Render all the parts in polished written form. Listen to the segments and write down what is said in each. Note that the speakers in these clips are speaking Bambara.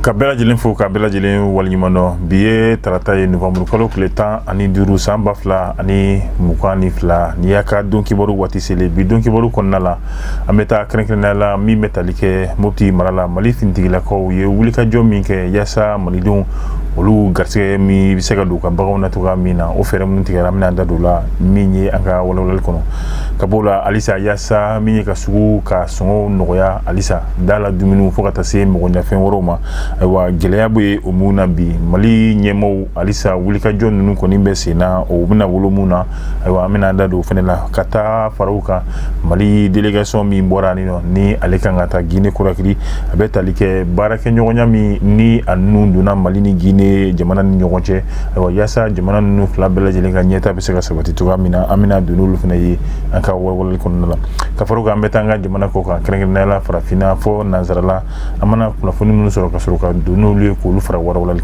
Ka bɛɛ lajɛlen fo, ka bɛɛ lajɛlen waleɲuman dɔn. Bi ye tarata ye, novanburukalo tile 15, san 2022. N'i y'a ka don kibaru waati selen, bi don kibaru kɔnɔna la, an bɛ taa kɛrɛnkɛrɛnnenya la min bɛ tali kɛ Mopti mara la. Mali finitigilakaw ye wulikajɔ min kɛ yaasa malidenw olu garisɛgɛ min bɛ se ka don ka baganw na cogoya min na, o fɛɛrɛ minnu tigɛra, an bɛna an da don la min ye an ka walawalali kɔnɔ. Ka b'o la halisa, yaasa min ye ka sugu ka sɔngɔw nɔgɔya halisa, da la dumuniw fo ka taa se magoɲɛfɛn wɛrɛw ma, ayiwa, gɛlɛya bɛ o mun na bi, Mali ɲɛmaaw halisa wulikajɔ ninnu kɔni bɛ sen na, o bɛna wolo mun na, ayiwa, an bɛna an da don o fana la. Ka taa fara o kan, Mali délégation min bɔra ni nɔ, ni ale kan ka taa Guinée Conakry, a bɛ tali kɛ baarakɛɲɔgɔnya min ni a ninnu donna Mali ni Guinée jamana ni ɲɔgɔn cɛ, ayiwa, yaasa jamana ninnu fila bɛɛ lajɛlen ka ɲɛta bɛ se ka sabati cogoya min na, an bɛna don n'olu fana ye an ka walawalali kɔnɔna la. Ka fara o kan, an bɛ taa an ka jamana kɔ kan, kɛrɛnkɛrɛnnenya la farafinna fɔ nansarala, an mana kunnafoni minnu sɔrɔ ka sɔrɔ ka don n'olu ye k'olu fara walawalali.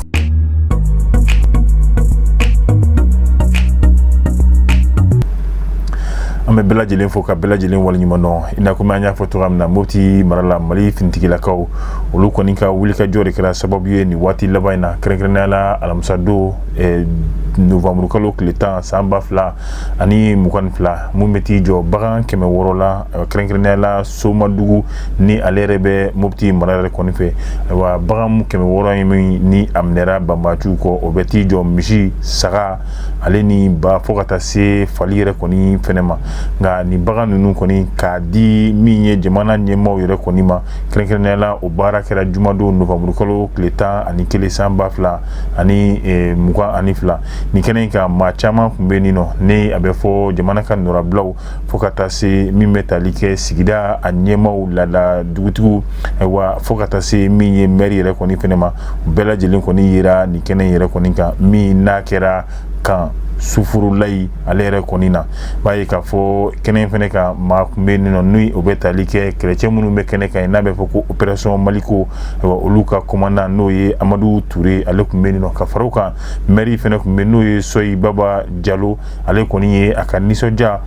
An bɛ bɛɛ lajɛlen fo, ka bɛɛ lajɛlen waleɲuman dɔn. I n'a komi an y'a fɔ cogoya min na, Mopti mara la, Mali finitigilakaw olu kɔni ka wulikajɔ de kɛra sababu ye nin waati laban in na, kɛrɛnkɛrɛnnenya la alamisadon novanburukalo tile 10, san 2022, mun bɛ t'i jɔ bagan 600 la, kɛrɛnkɛrɛnnenya la Somadugu, ni ale yɛrɛ bɛ Mopti mara yɛrɛ kɔni fɛ. Ayiwa, bagan 600 in min ni a minɛra banbaanciw kɔ, o bɛ t'i jɔ misi, saga, ale ni ba, fo ka taa se fali yɛrɛ kɔni fɛnɛ ma. Nka nin bagan ninnu kɔni k'a di min ye jamana ɲɛmaaw yɛrɛ kɔni ma, kɛrɛnkɛrɛnnenya la o baara kɛra jumadon novanburukalo tile 11, san 2022. Nin kɛnɛ in kan, maa caman tun bɛ nin nɔ, ni a bɛ fɔ jamana ka nɔrabilaw, fo ka taa se min bɛ tali kɛ sigida a ɲɛmaaw, laada dugutigiw, ayiwa, fo ka taa se min ye mɛri yɛrɛ kɔni fɛnɛ ma, bɛɛ lajɛlen kɔni yera nin kɛnɛ in yɛrɛ kɔni kan, min n'a kɛra kan Sufurulayi ale yɛrɛ kɔni na. B'a ye k'a fɔ kɛnɛ in fɛnɛ kan, maa tun bɛ nin nɔ, ni o bɛ tali kɛ kɛlɛcɛ minnu bɛ kɛnɛ kan n'a bɛ fɔ ko opération Maliko, ayiwa, olu ka commandant n'o ye Amadu Ture, ale tun bɛ nin nɔ. Ka fara o kan, mɛri fɛnɛ tun bɛ, n'o ye Sɔyi Baba Jalo, ale kɔni ye a ka nisɔndiya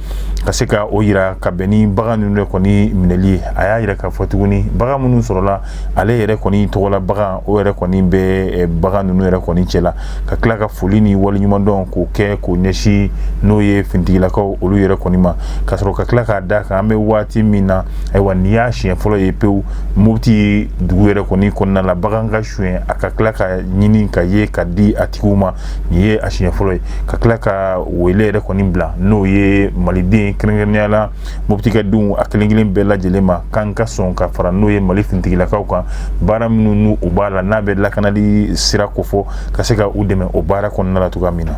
ka se ka o yira ka bɛn ni bagan ninnu kɔni minɛli ye. A y'a yira k'a fɔ tuguni, bagan minnu sɔrɔla, ale yɛrɛ kɔni tɔgɔla bagan, o yɛrɛ kɔni bɛ bagan ninnu yɛrɛ kɔni cɛ la, ka tila ka foli ni waleɲumandɔn k'o kɛ k'o ɲɛsin n'o ye finitigilakaw olu yɛrɛ kɔni ma, ka sɔrɔ ka tila k'a da kan an bɛ waati min na, ayiwa, nin y'a siɲɛ fɔlɔ ye pewu Mopti dugu yɛrɛ kɔni kɔnɔna la, bagan ka suɲɛ, a ka tila ka ɲini ka ye ka di a tigiw ma. Nin ye a siɲɛ fɔlɔ ye. Ka tila ka wele yɛrɛ kɔni bila n'o ye maliden, kɛrɛnkɛrɛnnenya la Mopti ka denw a kelen kelen bɛɛ lajɛlen ma, k'an ka sɔn ka fara n'o ye Mali finitigilakaw kan, baara minnu n'u u b'a la n'a bɛ lakanali sira kofɔ, ka se ka u dɛmɛ o baara kɔnɔna la cogoya min na.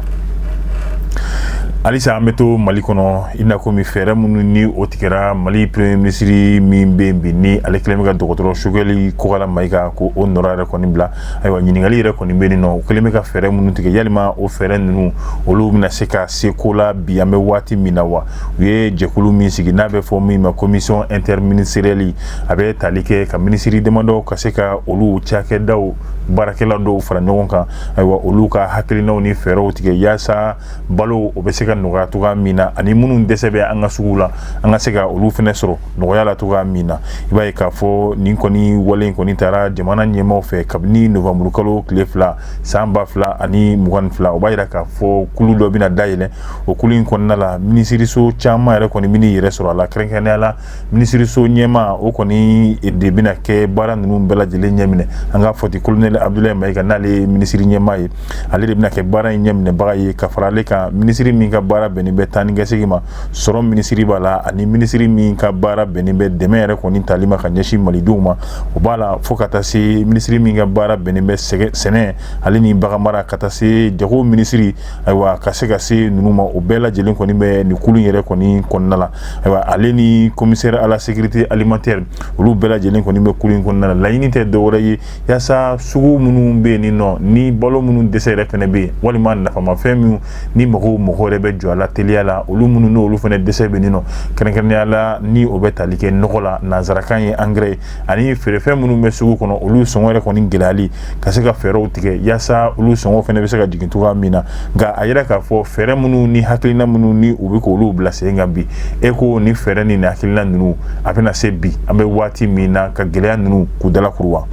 Halisa an bɛ to Mali kɔnɔ, i n'a komi fɛɛrɛ minnu ni o tigɛra Mali premier ministre min bɛ yen bi, ni ale kɛlen bɛ ka dɔgɔtɔrɔ Sogɛli Kokala Mayiga ko o nɔrɔ yɛrɛ kɔni bila. Ayiwa, ɲininkali yɛrɛ kɔni bɛ nin nɔ, o kɛlen bɛ ka fɛɛrɛ minnu tigɛ, yalima o fɛɛrɛ ninnu olu bɛna se ka se ko la bi an bɛ waati min na wa? U ye jɛkulu min sigi n'a bɛ fɔ min ma commission interministérielle, a bɛ tali kɛ ka minisiri damadɔ ka se ka olu cakɛdaw baarakɛla dɔw fara ɲɔgɔn kan, ayiwa, olu ka hakilinaw ni fɛɛrɛw tigɛ yaasa balo o bɛ se ka nɔgɔya cogoya min na, ani minnu dɛsɛ bɛ an ka sugu la, an ka se ka olu fɛnɛ sɔrɔ nɔgɔya la cogoya min na. I b'a ye k'a fɔ nin kɔni wale in kɔni taara jamana ɲɛmaaw fɛ kabini novanburukalo tile 2, san 2022. O b'a yira k'a fɔ kulu dɔ bɛna dayɛlɛ. O kulu in kɔnɔna la, minisiriso caman yɛrɛ kɔni bɛn'i yɛrɛ sɔrɔ a la, kɛrɛnkɛrɛnnenya la minisiriso ɲɛmaa, o kɔni de bɛna kɛ baara ninnu bɛɛ lajɛlen ɲɛminɛ. An k'a fɔ ten, colonel Abdoulaye Mayiga, n'ale ye minisiri ɲɛmaa ye, ale de bɛna kɛ baara in ɲɛminɛbaga ye. Ka fara ale kan, minisiri min ka baara bɛnnen bɛ taa ni ka segin ma, sɔrɔ minisiri b'a la, ani minisiri min ka baara bɛnnen bɛ dɛmɛ yɛrɛ kɔni tali ma ka ɲɛsin malidenw ma, o b'a la, fo ka taa se minisiri min ka baara bɛnnen bɛ sɛnɛ ale ni baganmara, ka taa se jago minisiri, ayiwa, ka se ka se ninnu ma, o bɛɛ lajɛlen kɔni bɛ nin kulu yɛrɛ kɔni kɔnɔna la. Ayiwa, ale ni commissaire à la sécurité alimentaire, olu bɛɛ lajɛlen kɔni bɛ kulu in kɔnɔna la. Laɲini tɛ dɔwɛrɛ ye yaasa sugu minnu bɛ yen nin nɔ, ni balo minnu dɛsɛ yɛrɛ fɛnɛ bɛ yen, walima nafamafɛn minnu ni mɔgɔw yɛrɛ bɛ jɔ a la teliya la, olu minnu n'olu fɛnɛ dɛsɛ bɛ nin nɔ, kɛrɛnkɛrɛnnenya la ni o bɛ tali kɛ nɔgɔ la, nanzarakan ye engrais, ani feerefɛn minnu bɛ sugu kɔnɔ, olu sɔngɔ yɛrɛ kɔni gɛlɛyali, ka se ka fɛɛrɛw tigɛ yaasa olu sɔngɔ fɛnɛ bɛ se ka jigin cogoya min na. Nka a yira k'a fɔ fɛɛrɛ minnu ni hakilina minnu ni u bɛ k'olu bila sen kan bi, e ko ni fɛɛrɛ ni hakilina ninnu a bɛna se bi an bɛ waati min na ka gɛlɛya ninnu k'u dala kuruwa.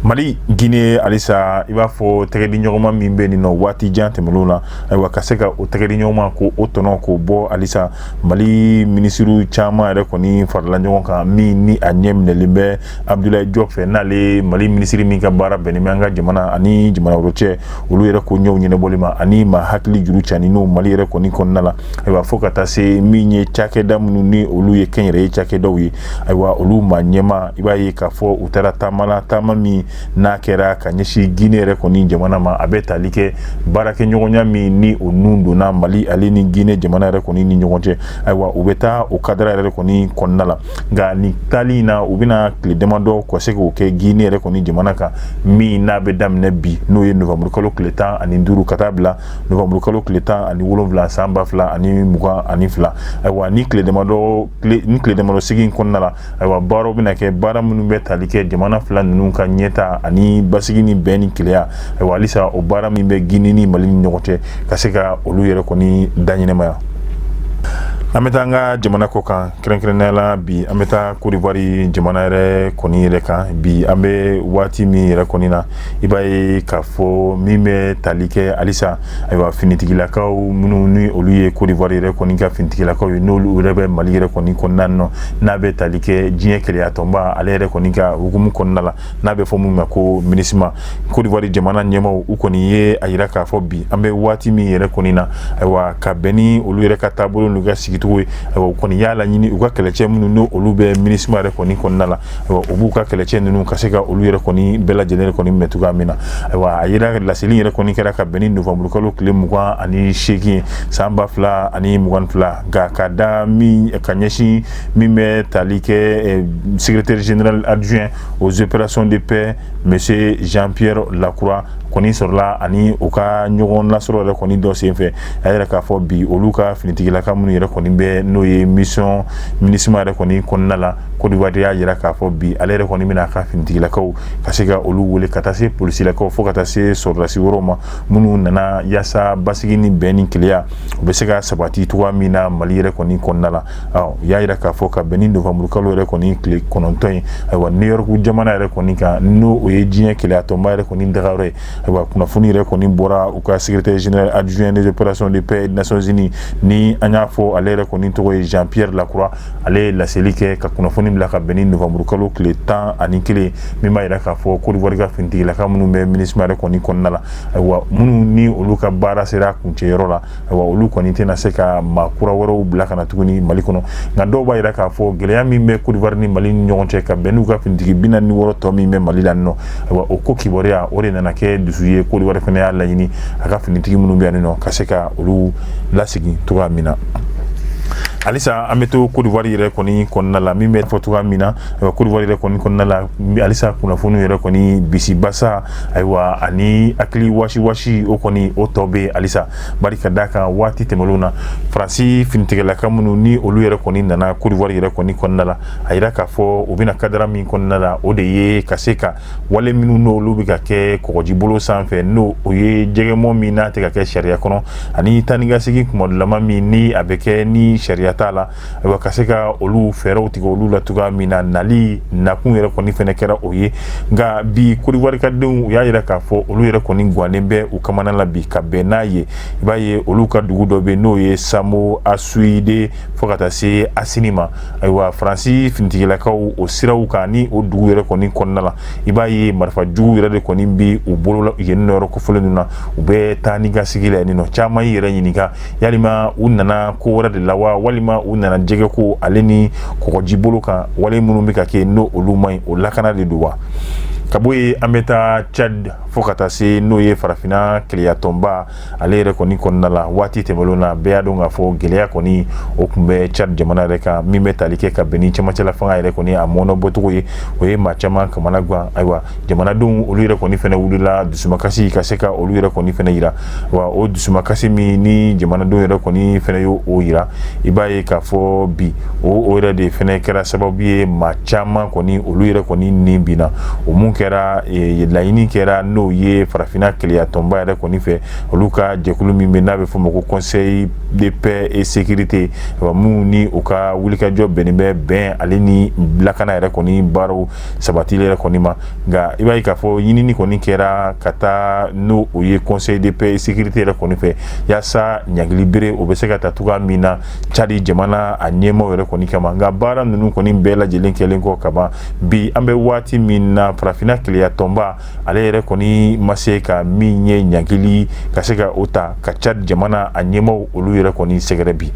Mali Guinée halisa, i b'a fɔ tɛgɛdi ɲɔgɔnma min bɛ nin nɔ waati jan tɛmɛnlenw na, ayiwa, ka se ka o tɛgɛdi ɲɔgɔnma ko o tɔnɔ k'o bɔ halisa, Mali minisiriw caman yɛrɛ kɔni farala ɲɔgɔn kan, min ni a ɲɛ minɛlen bɛ Abdoulaye Diop fɛ, n'ale Mali minisiri min ka baara bɛnnen bɛ an ka jamana ani jamana wɛrɛ cɛ, olu yɛrɛ ko ɲɛw ɲɛnabɔli ma, ani maa hakili juru cani n'o Mali yɛrɛ kɔni kɔnɔna la. Ayiwa, fo ka taa se min ye cakɛda minnu ni olu ye kɛnyɛrɛye cakɛdaw ye, ayiwa, olu maa ɲɛma, i b'a ye k'a fɔ u taara taama la, taama min n'a kɛra ka ɲɛsin Guinée yɛrɛ kɔni jamana ma. A bɛ tali kɛ baarakɛɲɔgɔnya min ni o nun donna Mali ale ni Guinée jamana yɛrɛ kɔni ni ɲɔgɔn cɛ. Ayiwa, u bɛ taa o cadre yɛrɛ kɔni kɔnɔna la. Nka nin taali in na, u bɛna tile damadɔ ka se k'o kɛ Guinée yɛrɛ kɔni jamana kan, min n'a bɛ daminɛ bi, n'o ye nowanburukalo tile 15 ka taa bila nowanburukalo tile 17 san 2022. Ayiwa, ni tile damadɔ sigi in kɔnɔna la, ayiwa, baaraw bɛna kɛ, baara minnu bɛ tali kɛ jamana fila ninnu ka ɲɛta ani basigi ni bɛn ni kelenya. Ayiwa, halisa o baara min bɛ Guinée ni Mali ni ɲɔgɔn cɛ, ka se ka olu yɛrɛ kɔni da ɲɛnamaya. An bɛ taa an ka jamana kɔ kan, kɛrɛnkɛrɛnnenya la bi an bɛ taa Côte d'Ivoire jamana yɛrɛ kɔni yɛrɛ kan. Bi an bɛ waati min yɛrɛ kɔni na, i b'a ye k'a fɔ min bɛ tali kɛ halisa, ayiwa, finitigilakaw minnu ni olu ye Côte d'Ivoire yɛrɛ kɔni ka finitigilakaw ye, n'olu yɛrɛ bɛ Mali yɛrɛ kɔni kɔnɔna nɔ, n'a bɛ tali kɛ diɲɛ kelenyatɔnba ale yɛrɛ kɔni ka hukumu kɔnɔna la, n'a bɛ fɔ mun ma ko MINUSMA. Côte d'Ivoire jamana ɲɛmaaw, u kɔni ye a yira k'a fɔ bi an bɛ waati min yɛrɛ kɔni na, ayiwa, ka bɛn ni olu yɛrɛ ka taabolo n'u ka sigicogo ye, ayiwa, u kɔni y'a laɲini u ka kɛlɛcɛ minnu n'o olu bɛ MINUSMA yɛrɛ kɔni kɔnɔna la, ayiwa, u b'u ka kɛlɛcɛ ninnu ka se ka olu yɛrɛ kɔni bɛɛ lajɛlen kɔni minɛ cogoya min na. Ayiwa, a yira laseli yɛrɛ kɔni kɛra ka bɛn ni nowanburukalo tile 28 san 2022. Nka ka da min ka ɲɛsin min bɛ tali kɛ secrétaire général adjoint aux opérations de paix, monsieur Jean-Pierre Lacroix kɔni sɔrɔla ani u ka ɲɔgɔn lasɔrɔ yɛrɛ kɔni dɔ senfɛ, a yɛrɛ k'a fɔ bi olu ka finitigilaka minnu yɛrɛ kɔni bɛ, n'o ye mission MINUSMA yɛrɛ kɔni kɔnɔna la, Côte d'Ivoire y'a yira k'a fɔ bi ale yɛrɛ kɔni bɛna a ka finitigilakaw ka se ka olu wele, ka taa se polisilakaw, fo ka taa se sɔrɔdasi wɛrɛw ma minnu nana yaasa basigi ni bɛn ni kelenya u bɛ se ka sabati cogoya min na Mali yɛrɛ kɔni kɔnɔna la. U y'a yira k'a fɔ ka bɛn ni nowanburukalo yɛrɛ kɔni tile 9 ye, ayiwa, New York jamana yɛrɛ kɔni kan, n'o o ye diɲɛ kelenyatɔnba yɛrɛ kɔni dagayɔrɔ ye. Ayiwa, kunnafoni yɛrɛ kɔni bɔra u ka secrétaire général adjoint des opérations de paix des Nations Unies, ni an y'a fɔ ale yɛrɛ kɔni tɔgɔ ye Jean-Pierre Lacroix, ale ye laseli kɛ ka kunnafoni bila ka bɛn ni nowanburukalo tile 11, min b'a yira k'a fɔ Côte d'Ivoire ka finitigilaka minnu bɛ MINUSMA yɛrɛ kɔni kɔnɔna la, ayiwa, minnu ni olu ka baara sera kuncɛyɔrɔ la, ayiwa, olu kɔni tɛna se ka maa kura wɛrɛw bila ka na tuguni Mali kɔnɔ. Nka dɔw b'a yira k'a fɔ gɛlɛya min bɛ Côte d'Ivoire ni Mali ni ɲɔgɔn cɛ, ka bɛn n'u ka finitigi 46 tɔ min bɛ Mali la nɔ, ayiwa, o ko kibaruya o de nana kɛ dusu ye. Côte d'Ivoire fana y'a laɲini a ka finitigi minnu bɛ yan nɔ, ka se ka olu lasegin cogoya min na. Halisa an bɛ to Côte d'Ivoire yɛrɛ kɔni kɔnɔna la, min bɛ fɔ cogoya min na, ayiwa, Côte d'Ivoire yɛrɛ kɔni kɔnɔna la halisa, kunnafoniw yɛrɛ kɔni bisibasa, ayiwa, ani hakili wasi-wasi, o kɔni o tɔ bɛ halisa, bari ka d'a kan waati tɛmɛnlenw na, Faransi finitigilaka minnu ni olu yɛrɛ kɔni nana Côte d'Ivoire yɛrɛ kɔni kɔnɔna la, a yira k'a fɔ u bɛna cadre min kɔnɔna la, o de ye ka se ka wale minnu n'olu bɛ ka kɛ kɔgɔji bolo sanfɛ, n'o o ye jɛgɛmɔ min n'a tɛ ka kɛ sariya kɔnɔ, ani taa ni ka segin kumadɔlama min ni a bɛ kɛ ni sariya t'a la, ayiwa, ka se ka olu fɛɛrɛw tigɛ olu la cogoya min na. Nali nakun yɛrɛ kɔni fɛnɛ kɛra o ye. Nka bi Côte d'Ivoire ka denw, u y'a yira k'a fɔ olu yɛrɛ kɔni gannen bɛ u kamana la bi ka bɛn n'a ye. I b'a ye olu ka dugu dɔ bɛ, n'o ye Samo Asuide, fo ka taa se Asini ma. Ayiwa, Faransi finitigilakaw o siraw kan ni o dugu yɛrɛ kɔni kɔnɔna la, i b'a ye marifa jugu yɛrɛ de kɔni bi u bolo yen nɔ. Yɔrɔ kofɔlen ninnu na, u bɛ taa ni ka sigi la yen nɔ. Caman y'i yɛrɛ ɲininka yalima u nana ko wɛrɛ de la wa, walima u nana jɛgɛ ko ale ni kɔgɔji bolo kan wale minnu bɛ ka kɛ, n'o olu man ɲi, o lakana de don wa. Ka bɔ yen, an bɛ taa Tchad, fo ka taa se n'o ye farafinna kelenyatɔnba ale yɛrɛ kɔni kɔnɔna la. Waati tɛmɛnlenw na, bɛɛ y'a dɔn k'a fɔ gɛlɛya kɔni o tun bɛ Tchad jamana yɛrɛ kan, min bɛ tali kɛ ka bɛn ni cɛmancɛla fanga yɛrɛ kɔni a mɔnɔ bɔcogo ye, o ye maa caman kamana gan. Ayiwa, jamanadenw olu yɛrɛ kɔni fɛnɛ wulila dusumakasi ka se ka olu yɛrɛ kɔni fɛnɛ yira. Wa o dusumakasi min ni jamanadenw yɛrɛ kɔni fɛnɛ y'o yira, i b'a ye k'a fɔ bi o yɛrɛ de fɛnɛ kɛra sababu ye maa caman kɔni olu yɛrɛ kɔni nin binna. O mun kɛra, laɲini kɛra, n'o ye Farafinna Kelenya Tɔnba yɛrɛ kɔni fɛ, olu ka jɛkulu min bɛ n'a bɛ fɔ o ma ko Conseil de paix et sécurité, mun ni u ka wulikajɔ bɛnnen bɛ bɛn ale ni lakana yɛrɛ kɔni baaraw sabatili yɛrɛ kɔni ma. Nka i b'a ye k'a fɔ ɲinini kɔni kɛra ka taa n'o o ye Conseil de paix et sécurité yɛrɛ kɔni fɛ, yaasa ɲangili bere o bɛ se ka ta cogoya min na Tchad jamana a ɲɛmaaw yɛrɛ kɔni kama. Nka baara ninnu kɔni bɛɛ lajɛlen kɛlen kɔ ka ban, bi an bɛ waati min na, Farafinna Kelenya Tɔnba ale yɛrɛ kɔni ma se ka min ye ɲangili ka se ka o ta ka Tchad jamana a ɲɛmaaw olu yɛrɛ kɔni sɛgɛrɛ. Bi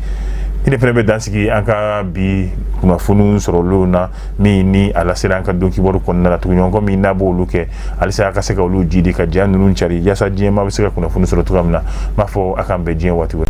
ni de fana bɛ dansigi an ka bi kunnafoni sɔrɔlenw na, min ni a lasera an ka don kibaru kɔnɔna la. Tuguɲɔgɔnkɔ min n'a b'olu kɛ halisa, a ka se ka olu jidi ka ja ninnu cari, yaasa diɲɛmaa bɛ se ka kunnafoni sɔrɔ cogoya min na. N b'a fɔ a k'an bɛn diɲɛ waati wɛrɛ.